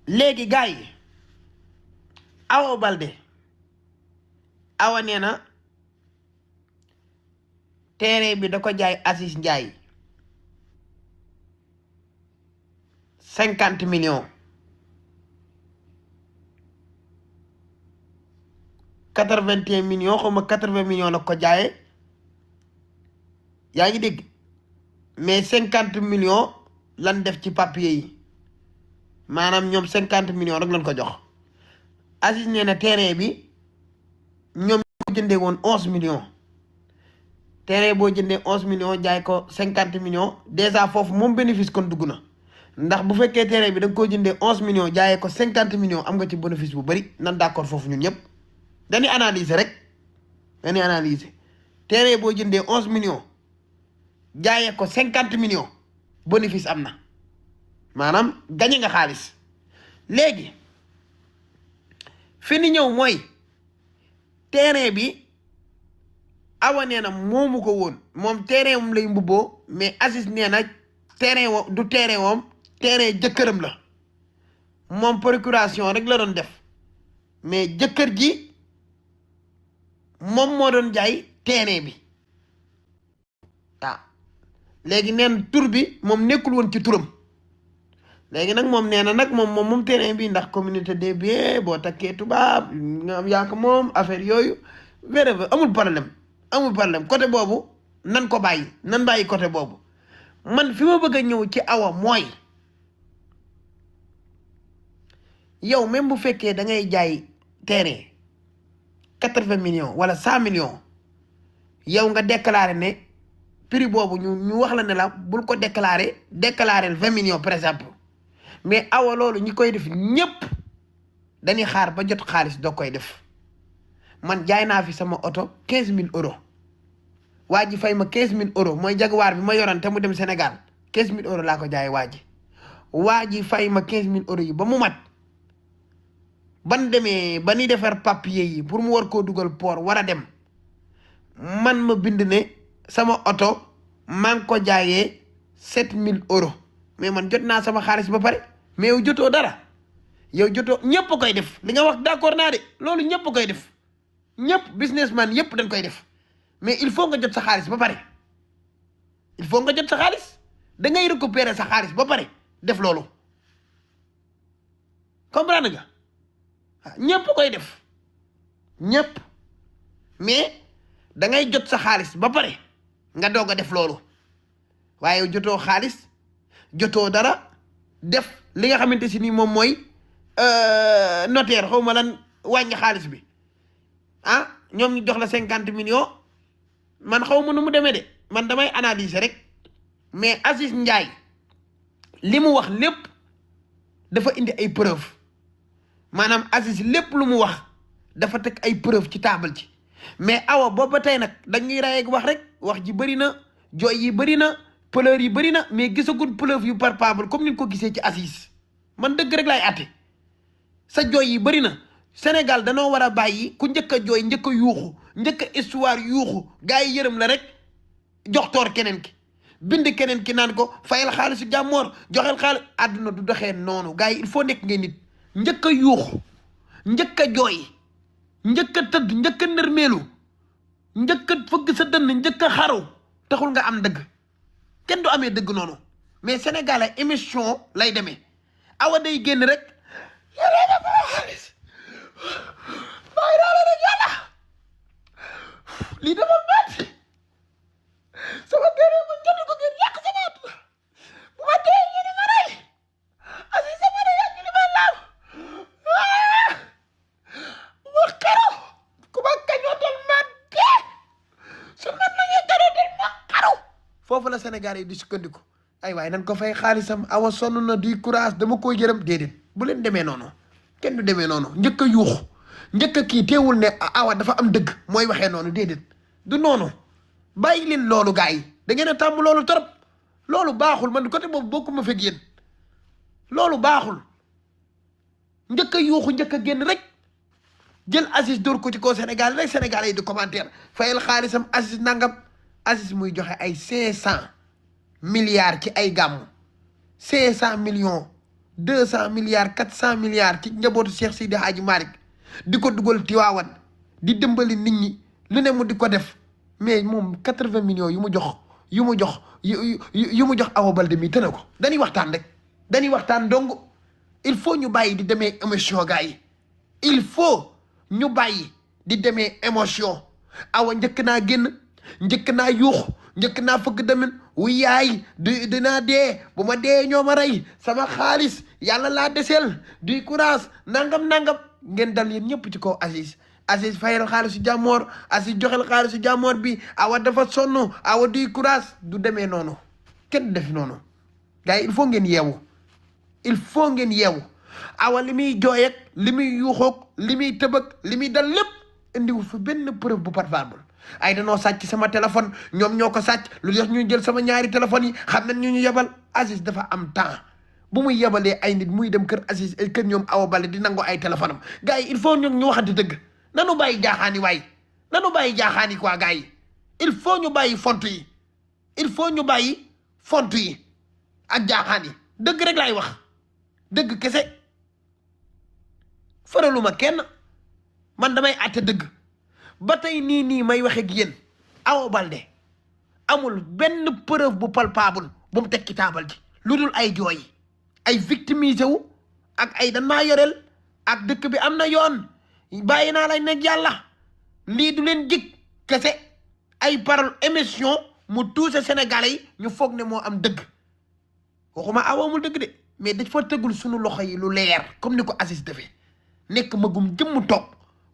léegi gars yi Awa Balde Awa nee na terrain bi da ko jaay Aziz Ndiaye 50 millions 81 millions xaw ma 80 millions la ko jaayee yaa ngi dégg mais 50 millions lan def ci papier yi maanaam ñoom 50 millions rek lañ ko jox Aziz nee na terrain bi ñoom ko jëndee woon 11 millions terrain boo jëndee 11 millions jaay ko 50 millions déjà foofu moom bénéfice kon dugg na ndax bu fekkee terrain bi da nga koo jëndee 11 millions jaayee ko 50 millions am nga ci bénéfice bu bari nan d'accord foofu ñun ñëpp dañuy analyser rek dañuy analyser terrain boo jëndee 11 millions jaayee ko 50 millions bénéfice am na maanaam gañe nga xaalis léegi fi ni ñëw mooy terrain bi Awa nee na moomu ko woon moom terrain moom lay mbubboo mais Aziz nee na terrain wo du terrain woom terrain jëkkëram la moom procuration rek la doon def mais jëkkër ji moom moo doon jaay terrain bi waaw léegi neen tur bi moom nekkul woon ci turam léegi nag moom nee na nag moom terrain bi ndax communauté des biens boo takkee tubaab nga am yaa ko moom affaire yooyu wéré amul problème côté boobu nan ko bàyyi nan bàyyi côté boobu man fi ma bëgg a ñëw ci Awa mooy yow même bu fekkee da ngay jaay terrain 80 millions wala 100 millions yow nga déclaré ne prix boobu ñu wax la ne la bul ko déclaré 20 millions par exemple mais Awa loolu ñi koy def ñëpp dañuy xaar ba jot xaalis doo koy def man jaay naa fi sama oto 15000 euros waa ji fay ma 15000 euros mooy Jaguar bi ma yoroon te mu dem Sénégal 15000 euros laa ko jaay waa ji fay ma 15000 euros yi ba mu mat ban demee ba ni defar papier yi pour mu war koo dugal port war a dem man ma bind ne sama oto maa ngi ko jaayee 7000 euros mais man jot naa sama xaalis ba pare mais yow jotoo dara yow jotoo ñëpp koy def li nga wax d'accord naa de loolu ñëpp koy def ñëpp businessman yëpp dañ koy def mais il faut nga jot sa xaalis ba pare il faut nga jot sa xaalis da ngay récupérer sa xaalis ba pare def loolu comprendre nga ñëpp koy def ñëpp mais da ngay jot sa xaalis ba pare nga doog a def loolu waaye jotoo xaalis jotoo dara def li nga xamante si ni moom mooy notaire xaw ma lan wàññi xaalis bi ah ñoom ñu jox la 50 millions man xaw ma nu mu demee de man damay analyser rek mais Aziz Ndiaye li mu wax lépp dafa indi ay preuve maanaam Aziz lépp lu mu wax dafa teg ay preuve ci table ci mais Awa booba tey nag dañuy rayeeg wax rek wax ji bëri na jooy yi bëri na pleurs yi bëri na mais gisagul preuve yu palpable comme ni ko gisee ci Aziz man dëgg rek laay àtte sa jooy yi bëri na Sénégal danoo war a bàyyi ku njëkk a jooy njëkk a yuuxu njëkk a histoire yuuxu gars yi yërëm la rek jox toor keneen ki bind keneen ki naan ko fayal xaalisu jàmmoor joxel xaalis àdduna du doxee noonu gars yi il faut nekk ngay nit njëkk a yuuxu njëkk a jooy njëkk a tëdd njëkk a nërmeelu njëkk a fëgg sa dënn njëkk a xaru taxul nga am dëgg kenn du amee dëgg noonu mais Sénégal ay émission lay demee Awa day génn rek yàlla ba xaalis bàyyi naa la rek yàlla lii dafa métti sama kër ma jënd ko ngir yàq sama at bu ma dee yéen ma rey Aziz sama ne yàq li ma laaw ma xaru ku ma kañootal ma dee su man nañu kañootal ma xaru foofu la Sénégal yi di sukkandiku ay waaye nan ko fay xaalisam Awa sonn na du courage dama koy jërëm déedéet bu leen demee noonu kenn du demee noonu njëkk a yuuxu njëkk a kii teewul ne Awa dafa am dëgg mooy waxee noonu déedéet du noonu bàyyi leen loolu gars yi da ngeen a tàmm loolu trop loolu baaxul man côté boobu bokkuma fekk yéen loolu baaxul njëkk a yuuxu njëkk a génn rek jël Aziz dóor ko ci kaw Sénégal rek Sénégalais yi di commentaire fayal xaalisam Aziz nangam. Aziz muy joxe ay 500 milliards ci ay gàmmu 500 millions 200 milliards 400 milliards ci njabootu Cheikh Sidi Hadji Malick di ko dugal Tiwaawan di dimbali nit ñi lu ne mu di ko def mais moom 80 millions yu mu jox yu mu jox Awa Baldé mi tëna ko dañuy waxtaan rek dañuy waxtaan donc il faut ñu bàyyi di demee émotion gars yi il faut ñu bàyyi di demee émotion Awa njëkk naa génn njëkk naa yuux njëkk naa fëgg demin wu yaay dinaa dee bu ma dee ñoo ma rey sama xaalis yàlla laa deseel du courage nangam ngeen dal yéen ñëpp ci kaw Aziz fayal xaalisu jàmmoor Aziz joxel xaalisu jàmmoor bi Awa dafa sonn Awa du courage du demee noonu kenn def noonu gars yi il faut ngeen yeewu Awa li muy jooy ak li muy yuuxoog li muy tëbëg li muy dal lépp indiwul fi benn preuve bu palpable ay danoo sàcc sama téléphone ñoom ñoo ko sàcc lu tax ñu jël sama ñaari téléphones yi xam nañ ñu yebal Aziz dafa am temps bu muy yebalee ay nit muy dem kër Aziz kër ñoom Awa Baldé di nangu ay téléphone am gars yi il faut ñu waxante dëgg nanu bàyyi jaaxaani waay nanu bàyyi jaaxaani quoi gars yi il faut ñu bàyyi font yi il faut ñu bàyyi font yi ak jaaxaan yi dëgg rek laay wax dëgg kese faraluma kenn man damay àtte dëgg ba tey nii may waxe ak yéen Awa Baldé amul benn preuve bu palpable bu mu teg ci taabal ji lu dul ay jooy ay victimisé wu ak ay dan maa yoreel ak dëkk bi am na yoon bàyyi naa lay nekk yàlla lii du leen jig kese ay parole émission mu tuuse Sénégalais yi ñu foog ne moo am dëgg waxuma Awa amul dëgg de mais dafa tëggul sunu loxo yi lu leer comme ni ko Aziz defee nekk magum jëmm toog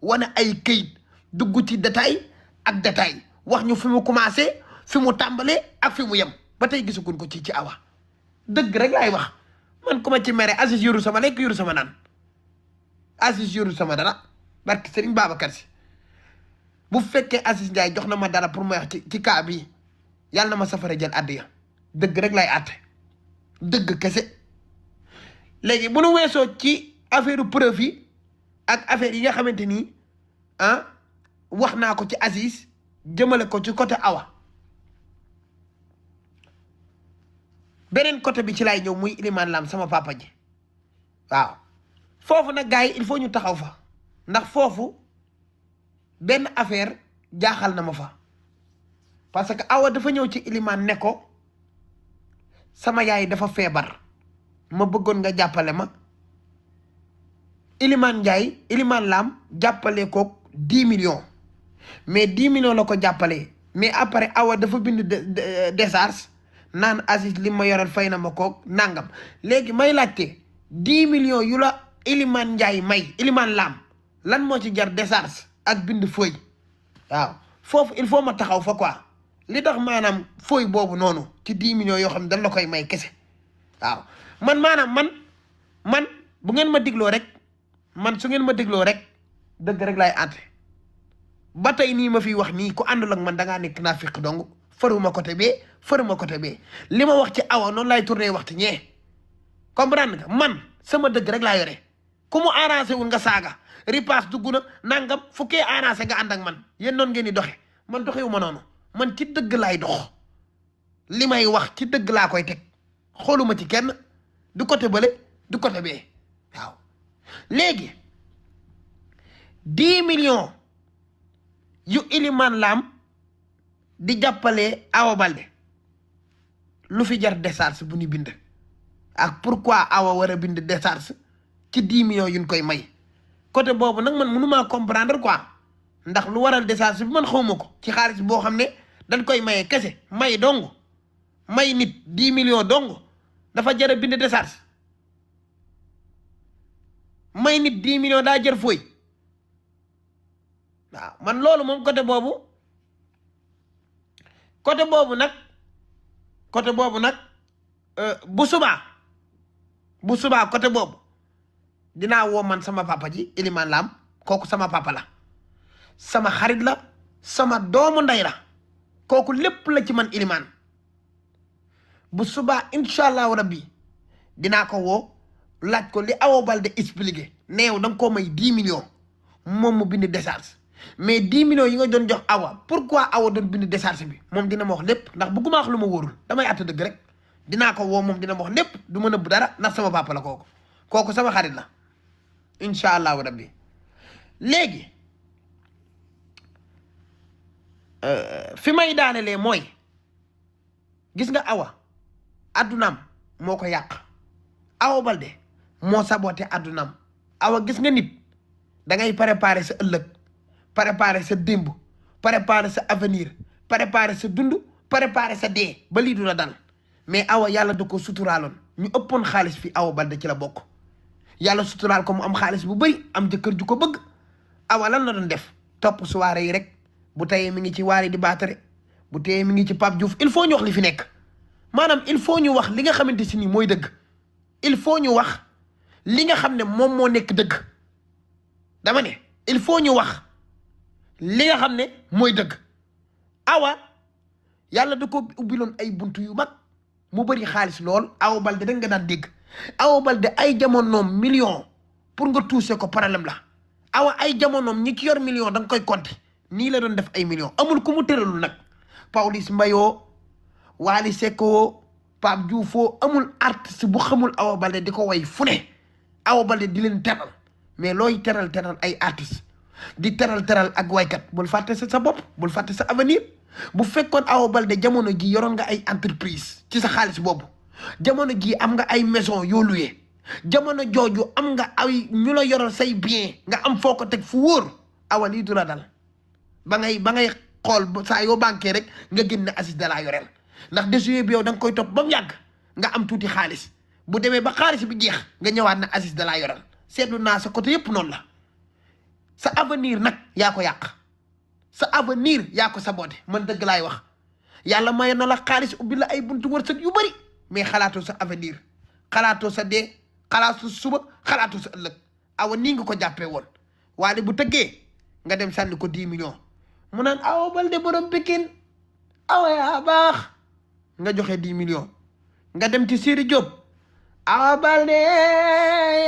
wane ay këyit dugg ci détail ak détail wax ñu fi mu commencé fi mu tàmbalee ak fi mu yem ba tey gisaguñ ko ci Awa dëgg rek laay wax man ku ma ci mere Aziz yoru sama lekk yoru sama naan Aziz yoru sama dara barke Serigne Babacar Si bu fekkee Aziz Ndiaye jox na ma dara pour ma wax ci cas bii yàlla na ma safara jël àddiya dëgg rek lay àtte dëgg kese léegi bu nu weesoo ci affaire preuve yi ak affaire yi nga xamante ni wax naa ko ci Aziz jëmale ko ci côté Awa beneen côté bi ci lay ñëw muy Ilimane Lam sama papa ji waaw foofu nag gars yi il faut ñu taxaw fa ndax foofu benn affaire jaaxal na ma fa parce que Awa dafa ñëw ci Ilimane ne ko sama yaay dafa feebar ma bëggoon nga jàppale ma Ilimane Lam jàppale ko 10 millions mais 10 millions la ko jàppale mais après Awa dafa bind décharge naan Aziz li ma yoral fay na ma koog nangam léegi may laajte 10 millions yu la Ilimane Ndiaye may Ilimane Lam lan moo ci jar décharge ak bind feuille waaw foofu il faut ma taxaw fa quoi li tax maanaam feuille boobu noonu ci 10 millions yoo xam ne dañ la koy may kese waaw man maanaam man bu ngeen ma digloo rek man su ngeen ma digloo rek dëgg rek laay àtte ba tey nii ma fiy wax nii ku àndul ak man da ngaa nekk naa fiq dong faruma côté bee li ma wax ci Awa noonu laay tourné waxtu ñee comprendre nga man sama dëgg rek laa yore ku mu arrangé wul nga saaga ripaas dugg na nangam fukkee arrangé nga ànd ak man yéen noonu ngeen di doxe man doxewu ma noonu man ci dëgg laay dox li may wax ci dëgg laa koy teg xooluma ci kenn du côté bële du côté bee waaw léegi 10 millions yu Ilimane Lam di jàppale Awa Baldé lu fi jar décharge bu ñu bind ak pourquoi Awa war a bind décharge ci 10 millions yuñ koy may côté boobu nag man mënumaa comprendre quoi ndax lu waral décharge bi man xawma ko ci xaalis boo xam ne dañ koy maye kese may dong may nit 10 millions dong dafa jar a bind décharge may nit 10 millions daa jër fooy waaw man loolu moom côté boobu nag bu subaa côté boobu dinaa woo man sama papa ji Ilimane Lam kooku sama papa la sama xarit la sama doomu ndey la kooku lépp la ci man Ilimane bu subaa incha allahu rabbi dinaa ko woo laaj ko li Awa Baldé expliqué neew da nga koo may 10 millions moom mu bind décharge mais 10 millions yi nga doon jox awa pourquoi awa doon bind décharge bi moom dina ma wax lépp ndax bëgguma wax lu ma wóorul damay àtt dëgg rek dinaa ko woo moom dina ma wax lépp du ma nëbb dara ndax sama papa la kooku sama xarit la incha allahu rabbi léegi fi may daanelee mooy gis nga awa addunaam moo ko yàq Awa Baldé moo saboté addunaam awa gis nga nit da ngay préparer sa ëllëg préparer sa démb préparer sa avenir préparer sa dund préparer sa dee ba lii du la dal mais awa yàlla da ko suturaaloon ñu ëppoon xaalis fi Awa Baldé ci la bokk yàlla suturaal ko mu am xaalis bu bëri am jëkkër ju ko bëgg awa lan la doon def topp soirée yi rek bu tayee mi ngi ci waari di baatare bu tayee mi ngi ci Pape Diouf il faut ñu wax li fi nekk maanaam il faut ñu wax li nga xamante si ni mooy dëgg il faut ñu wax li nga xam ne moom moo nekk dëgg dama ne il faut ñu wax li nga xam ne mooy dëgg awa yàlla da ko ubbiloon ay buntu yu mag mu bëri xaalis lool Awa Baldé da nga daan dégg Awa Baldé ay jamonoom million pour nga toucher ko problème la awa ay jamonoom ñi ci yor million da nga koy compter nii la doon def ay million amul ku mu tëralul nag Pawlish Mbayoo Wally Seck Pape Diouf amul artiste bu xamul Awa Baldé di ko way fu ne Awa Baldé di leen teral mais looy teral ay artiste di teral ak waykat bul fàtte sa bopp bul fàtte sa avenir bu fekkoon Awa Baldé jamono ji yoroon nga ay entreprise ci sa xaalis boobu jamono ji am nga ay maison yoo loué jamono jooju am nga ay ñu la yoral say bien nga am foo ko teg fu wóor awa lii du la dal ba ngay xool saa yoo banqué rek nga génne Aziz da laa yoreel ndax dossier bi yow da nga koy topp ba mu yàgg nga am tuuti xaalis bu demee ba xaalis bi jeex nga ñëwaat na Aziz da laa yoreel seetlu naa sa côté yëpp noonu la sa avenir nag yaa ko yàq sa avenir yaa ko saboté man dëgg laay wax yàlla may na la xaalis ubbi la ay buntu wërsëg yu bari mais xalaatoo sa avenir xalaatoo sa dee xalaatoo suba xalaatoo sa ëllëg awa nii nga ko jàppee woon waaye bu tëggee nga dem sànni ko 10 millions mu naan Awa Baldé borom Pikine awa yaa baax nga joxe 10 millions nga dem ci Siri Diop Awa Baldé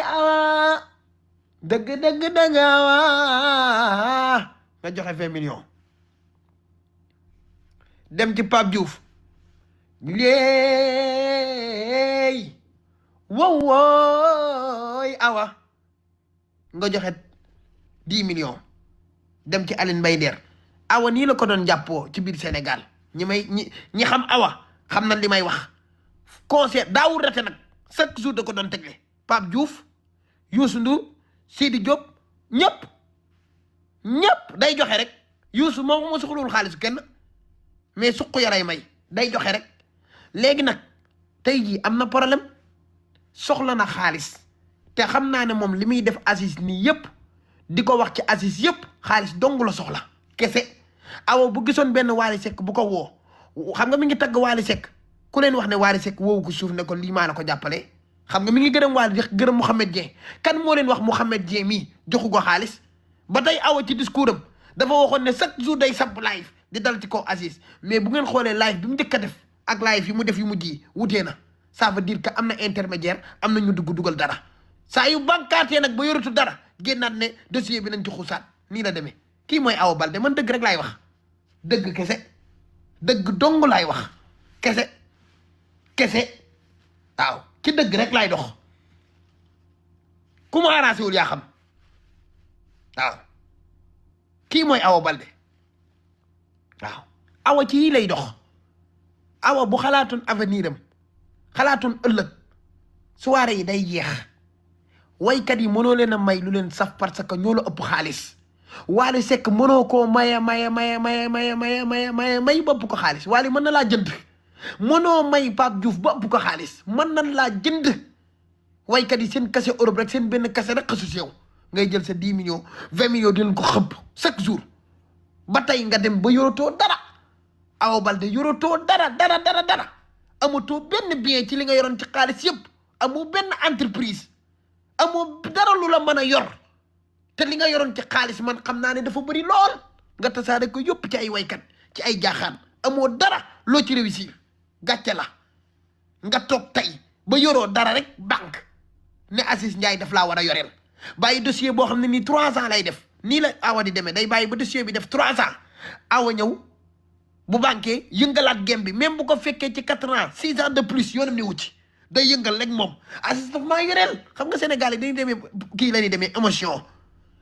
awa dëgg awa nga joxe 20 millions dem ci Pape Diouf léey wooy awa nga joxe 10 millions dem ci Aline Mbaye Nder awa nii la ko doon jàppoo ci biir Sénégal ñi xam awa xam na li may wax concert daawul rate nag chaque jour da ko doon tegle Pape Diouf Youssou Ndour Sidi Diop ñëpp day joxe rek Youssou moom moo soxlawul xaalis kenn mais suq yaray may day joxe rek léegi nag tey jii am na problème soxla na xaalis te xam naa ne moom li muy def Aziz nii yëpp di ko wax ci Aziz yëpp xaalis dong la soxla kese awa bu gisoon benn Wally Seck bu ko woo xam nga mi ngi tagg Wally Seck ku leen wax ne Wally Seck woowu ko suuf ne ko lii maa la ko jàppale xam nga mi ngi gërëm Wally di gërëm Mouhamed Dieng kan moo leen wax Mouhamed Dieng mii joxu ko xaalis ba tey awa ci discours am dafa waxoon ne chaque jour day samp live di dal ci kaw Aziz mais bu ngeen xoolee live bi mu njëkk a def ak live yi mu def yu mujj yi wutee na ça veut dire que am na intermédiaire am na ñu dugal dara saa yu bankaatee nag ba yoratu dara génnaat ne dossier bi nañ ci xusaat nii la demee kii mooy Awa Baldé man dëgg rek laay wax dëgg kese dëgg dong laay wax kese waaw ci dëgg rek laay dox ku ma arrangé wul yaa xam waaw kii mooy Awa Baldé waaw awa ci yii lay dox awa bu xalaatoon avenir am xalaatoon ëllëg soirée yi day jeex waykat yi mënoo leen a may lu leen saf parce que ñoo la ëpp xaalis Wally Seck mënoo koo may bopp ko xaalis Wally mën na laa jënd mënoo may Pape Diouf ba ëpp ko xaalis mën nañ laa jënd waykat yi seen kase Europe rek seen benn kase rek xasu yow ngay jël sa 10 millions 20 millions di leen ko xëpp chaque jour ba tey nga dem ba yoratoo dara Awa Baldé yoratoo dara amatoo benn bien ci li nga yoroon ci xaalis yëpp amoo benn entreprise amoo dara lu la mën a yor te li nga yoroon ci xaalis man xam naa ne dafa bëri lool nga tasaare ko yëpp ci ay waykat ci ay jaaxaan amoo dara loo ci réussir gàcce la nga toog tey ba yoroo dara rek banque ne Aziz Ndiaye daf laa war a yoreel bàyyi dossier boo xam ne nii 3 ans lay def nii la awa di demee day bàyyi ba dossier bi def 3 ans awa ñëw bu banqué yëngalaat gem bi même bu ko fekkee ci 4 ans 6 ans de plus yoonam ni wucci day yëngal rek moom Aziz daf maa yoreel xam nga Sénégal yi dañuy demee kii la ñuy demee émotion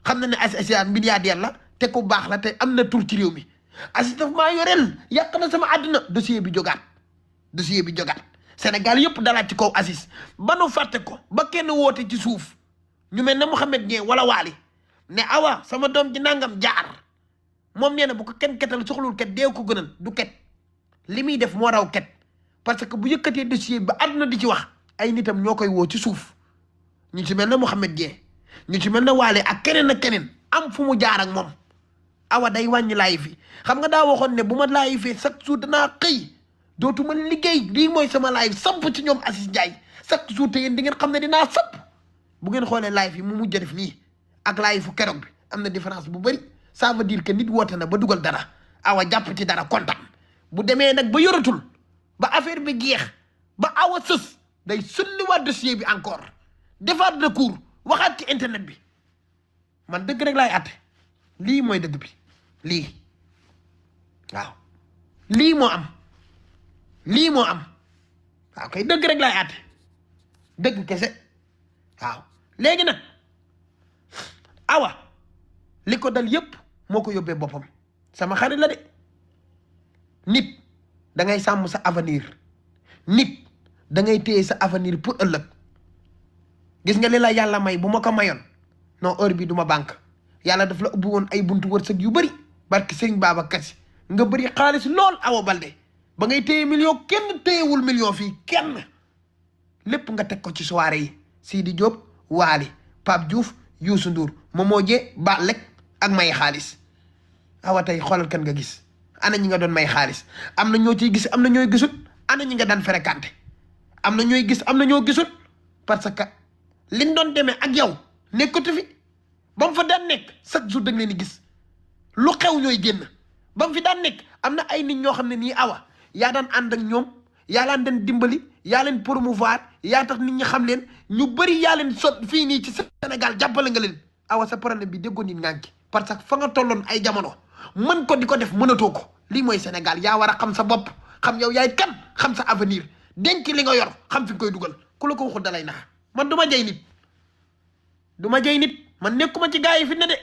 xam na ne Aziz milliardaire la te ku baax la te am na tur ci réew mi Aziz daf maa yoreel yàq na sama àdduna dossier bi jógaat Sénégal yëpp dalaat ci kaw Aziz ba nu fàtte ko ba kenn woote ci suuf ñu mel ne Mouhamed Dieng wala Waly ne awa sama doom ji nangam jaar moom nee na bu ko kenn ketal soxlul ket deew ko gënal du ket li muy def moo raw ket parce que bu yëkkatee dossier ba àdduna di ci wax ay nitam ñoo koy woo ci suuf ñu ci mel ne Mouhamed Dieng ñu ci mel ne Waly ak keneen am fu mu jaar ak moom awa day wàññi laay fi xam nga daa waxoon ne bu ma laay fee chaque jour danaa xëy dootuma liggéey lii mooy sama live samp ci ñoom Aziz Ndiaye chaque jour te yéen di ngeen xam ne dinaa samp bu ngeen xoolee live yi mu mujj def nii ak live fu keroog bi am na différence bu bëri ça veut dire que nit woote na ba dugal dara awa jàpp ci dara kontaan bu demee nag ba yoratul ba affaire bi jeex ba awa sës day sulliwaat dossier bi encore defaat recours waxaat ci internet bi man dëgg rek laay àtte lii mooy dëgg bi lii waaw lii moo am waaw kay dëgg rek laay àtte dëgg kese waaw léegi nag awa li ko dal yëpp moo ko yóbbee boppam sama xarit la de nit da ngay sàmm sa avenir nit da ngay téye sa avenir pour ëllëg gis nga li la yàlla may bu ma ko mayoon non heure bi du ma banque yàlla daf la ubbi woon ay buntu wërsëg yu bëri barki Sëriñ Babacar Si nga bëri xaalis lool Awa Baldé ba ngay téye million kenn téyewul million fii kenn lépp nga teg ko ci soirée yi Sidi Diop Waly Pape Diouf Youssou Ndour Momo Dieng ba lekk ak may xaalis awa tey xoolal kan nga gis ana ñi nga doon may xaalis am na ñoo ciy gis am na ñooy gisut ana ñi nga daan fréquenté am na ñooy gis am na ñoo gisut parce que liñ doon demee ak yow nekkatu fi ba mu fa daan nekk chaque jour da nga leen di gis lu xew ñooy génn ba mu fi daan nekk am na ay nit ñoo xam ne nii awa yaa daan ànd ak ñoom yaa leen den dimbali yaa leen promouvoir yaa tax nit ñi xam leen ñu bëri yaa leen sot fii nii ci Sénégal jàppale nga leen awa sa problème bi déggoo nit ngànki parce que fa nga tolloon ay jamono mën ko di ko def mënatoo ko lii mooy Sénégal yaa war a xam sa bopp xam yow yaay kan xam sa avenir denc li nga yor xam fi nga koy dugal ku la ko waxul dalay nax man du ma jay nit man nekkuma ci gaa yi fi ne de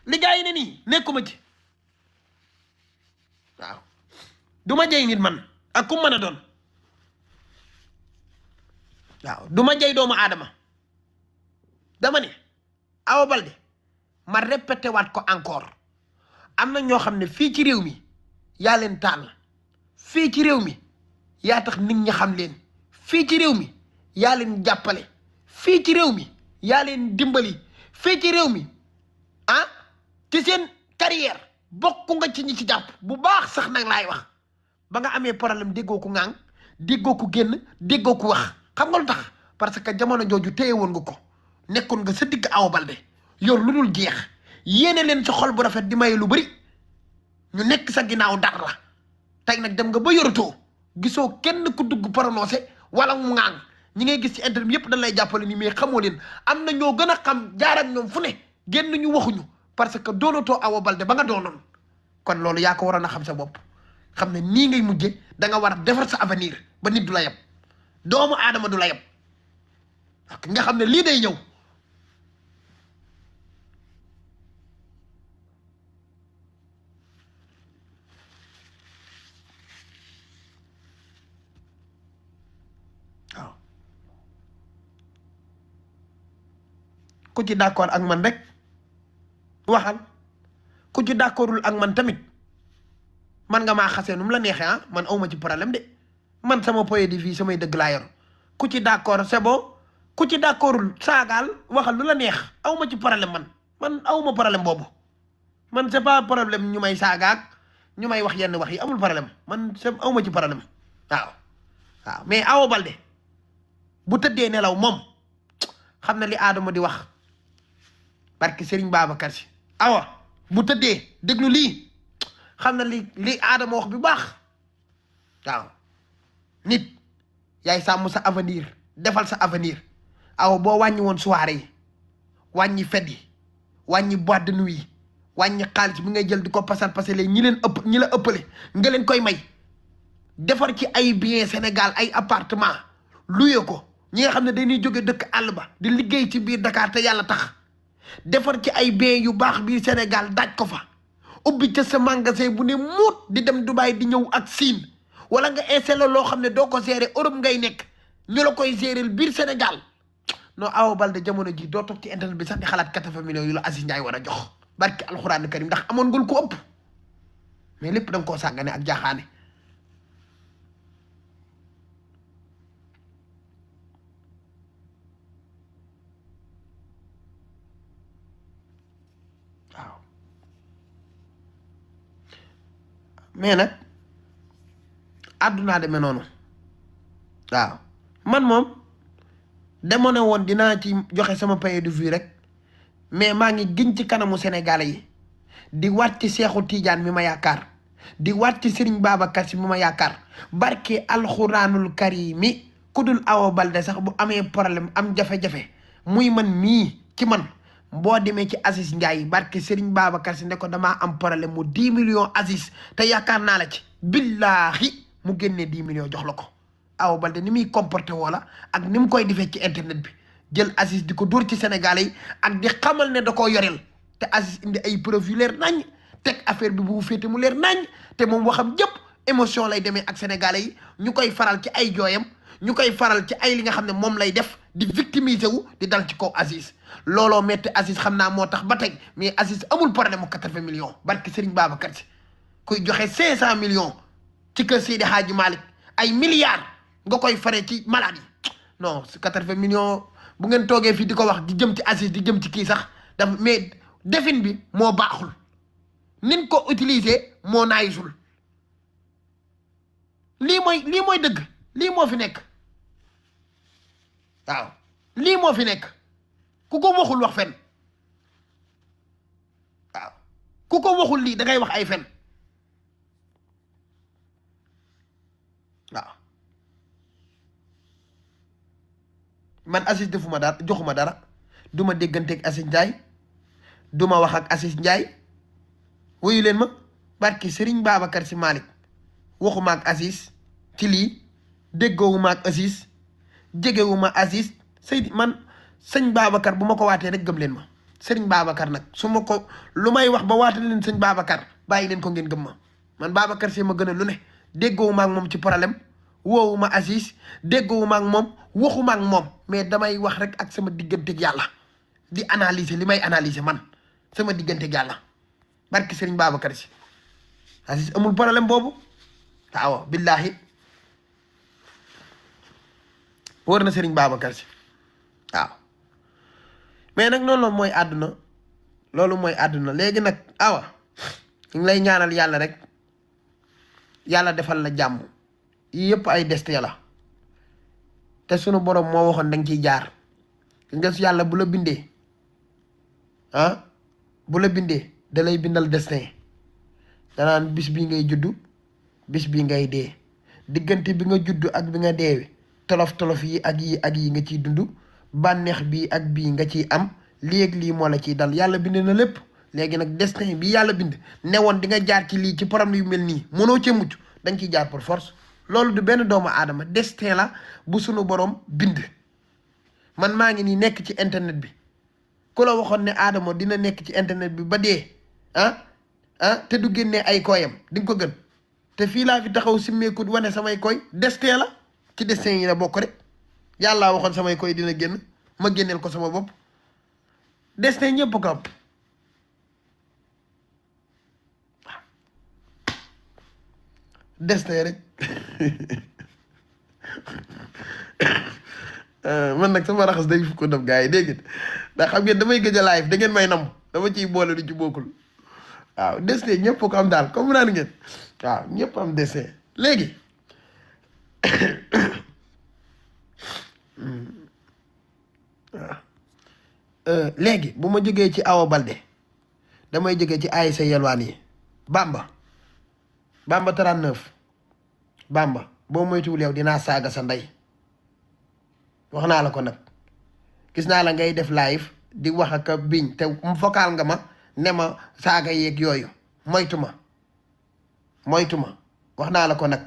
li gaa yi ne nii nekkuma ci waaw du ma jay nit man ak ku mën a doon waaw du ma jay doomu aadama dama ne Awa Baldé ma répété waat ko encore am na ñoo xam ne fii ci réew mi yaa leen tànn fii ci réew mi yaa tax nit ñi xam leen fii ci réew mi yaa leen jàppale fii ci réew mi yaa leen dimbali fii ci réew mi ah ci seen carrière bokku nga ci ñi ci jàpp bu baax sax nag laay wax ba nga amee problème déggoo ko ŋaang déggoo ko génn déggoo ko wax xam nga lu tax parce que jamono jooju téye woon nga ko nekkoon nga sa digg Awa Baldé yor lu dul jeex yéene leen sa xol bu rafet di maye lu bari ñu nekk sa ginnaaw dara la tey nag dem nga ba yoratoo gisoo kenn ku dugg prononcé wala mu ŋaang ñi ngay gis ci internet yëpp dañ lay jàppale ni mais xamoo leen am na ñoo gën a xam jaar ak ñoom fu ne génn ñu waxuñu parce que doonatoo Awa Baldé ba nga doonoon kon loolu yaa ko waroon a xam sa bopp xam ne nii ngay mujje da nga war a defar sa avenir ba nit du la yeb doomu aadama du la yeb ak nga xam ne lii day ñëw waaw ku ci d'accord ak man rek waxal ku ci d'accordul ak man tamit man nga maa xasee nu mu la neexee ah man awma ci problème de man sama point de vue samay dëgg laa yor ku ci d'accord c'est bon ku ci d'accordul saagaal waxal lu la neex awma ci problème man awma problème boobu man c'est pas problème ñu may saagaak ñu may wax yenn wax yi amul problème man c'est awma ci problème waaw mais Awa Baldé bu tëddee nelaw moom xam na li Adama di wax barke Serigne Babacar Si awa bu tëddee déglu lii xam na li Adama wax bi baax waaw nit yaay sàmm sa avenir defal sa avenir awa boo wàññi woon soirée yi wàññi fête yi wàññi boîte de nuit yi wàññi xaalis bi ngay jël di ko pasale ñi la ëppale nga leen koy may defar ci ay bien Sénégal ay appartement luye ko ñi nga xam ne dañuy jóge dëkk àll ba di liggéey ci biir Dakar te yàlla tax defar ci ay bien yu baax biir Sénégal daaj ko fa ubbi ca sa magasin bu ne muut di dem Dubaï di ñëw ak Siin wala nga installé loo xam ne doo ko gérer Europe ngay nekk ñu la koy gérer biir Sénégal non Awa Baldé jamono ji doo toog ci internet bi sax di xalaat 80 millions yu la Aziz Ndiaye war a jox barki alxuraan karim ndax amoon ngul ko ëpp mais lépp da nga koo sàggane ak jaaxaane waaw mais nag àddunaa demee noonu waaw man moom demoon na woon dinaa ci joxe sama paye de vue rek mais maa ngi giñ ci kanamu Sénégalais yi di waat ci Seexu Tiijaan mi ma yaakaar di waat ci Sëriñ Babacar Si mi ma yaakaar barke alxuraanul karimi ku dul Awa Baldé sax bu amee problème am jafe-jafe muy man mii ci man boo demee ci Aziz Ndiaye barke Sëriñ Babacar Si ne ko damaa am problème mu 10 millions Aziz te yaakaar naa la ci billaahi mu génnee 10 millions jox la ko Awa Baldé ni muy comporté wala ak ni mu koy defee ci internet bi jël Aziz di ko dóor ci Sénégalais yi ak di xamal ne da koo yoreel te Aziz indi ay preuve yu leer nañ teg affaire bi bu féete mu leer nañ te moom waxam jëpp émotion lay demee ak Sénégalais yi ñu koy faral ci ay jooyam ñu koy faral ci ay li nga xam ne moom lay def di victimiser wu di dal ci kaw Aziz looloo metti Aziz xam naa moo tax ba tey mais Aziz amul problème mu 80 millions barki Serigne Babacar Si kuy joxe 500 millions ci kër Seydi Hadji Malick ay milliards nga koy fare ci maladie non 80 millions bu ngeen toogee fii di ko wax di jëm ci Aziz di jëm ci kii sax daf mais defin bi moo baaxul nin ko utiliser moo naayisul lii mooy dëgg lii moo fi nekk waaw lii moo fi nekk ku ko waxul wax fen waaw ku ko waxul lii da ngay wax ay fen waaw man Aziz defuma dara joxuma dara duma dégganteeg Aziz Ndiaye duma wax ak Aziz Ndiaye wuyu leen ma barki Serigne Babacar Si Malick waxuma ak Aziz ci lii déggoowuma ak Aziz jegewuma Aziz Seydi man sëñ Babacar bu ma ko waatee rek gëm leen ma Serigne Babacar nag su ma ko lu may wax ba waate leen sëñ Babacar bàyyi leen ko ngeen gëm ma man Babacar Si ma gën a lu ne déggoowuma ak moom ci problème woowuma Aziz déggoowuma ak moom waxuma ak moom mais damay wax rek ak sama digganteeg yàlla di analyser li may analyser man sama digganteeg yàlla barki Serigne Babacar Si Aziz amul problème boobu waaw billahi wóor na Serigne Babacar Si waaw mais nag loolu mooy àdduna loolu mooy àdduna léegi nag awa ñu ngi lay ñaanal yàlla rek yàlla defal la jàmm yii yëpp ay deste la te sunu borom moo waxoon danga ciy jaar nga su yàlla bu la bindee bu la bindee da lay bindal destin danaan bis bii ngay juddu bis bii ngay dee diggante bi nga juddu ak bi nga deewe tolof-tolof yi ak yi nga ciy dund bànneex bii ak bii nga ciy am lii ak lii moo la ciy dal yàlla bind na lépp léegi nag destin bi yàlla bind newoon di nga jaar ci lii ci problème yu mel nii mënoo cee mucc da nga ciy jaar par force loolu du benn doomu aadama destin la bu sunu borom bind man maa ngi nii nekk ci internet bi ku la waxoon ne aadama dina nekk ci internet bi ba dee te du génnee ay koyam di nga ko gën te fii laa fi taxaw simmeekut wane samay koy destin la ci destin yi la bokk rek yàlla waxoon samay koy dina génn ma génneel ko sama bopp destin ñëpp ko am destin rek man nag sama raxas day fukk ndam gars yi dégg ngeen ndax xam ngeen damay gëj a live da ngeen may nam dama ciy boole du ci bokkul waaw destin ñëpp ko am daal comme naan ngeen waaw ñëpp am destin léegi waaw léegi bu ma jógee ci Awa Baldé damay jógee ci ASC Yelwaan yi Bamba 39 Bamba boo moytuwul yow dinaa saaga sa ndey wax naa la ko nag gis naa la ngay def live di wax ak biñ te vocal nga ma ne ma saaga yeeg yooyu moytu ma wax naa la ko nag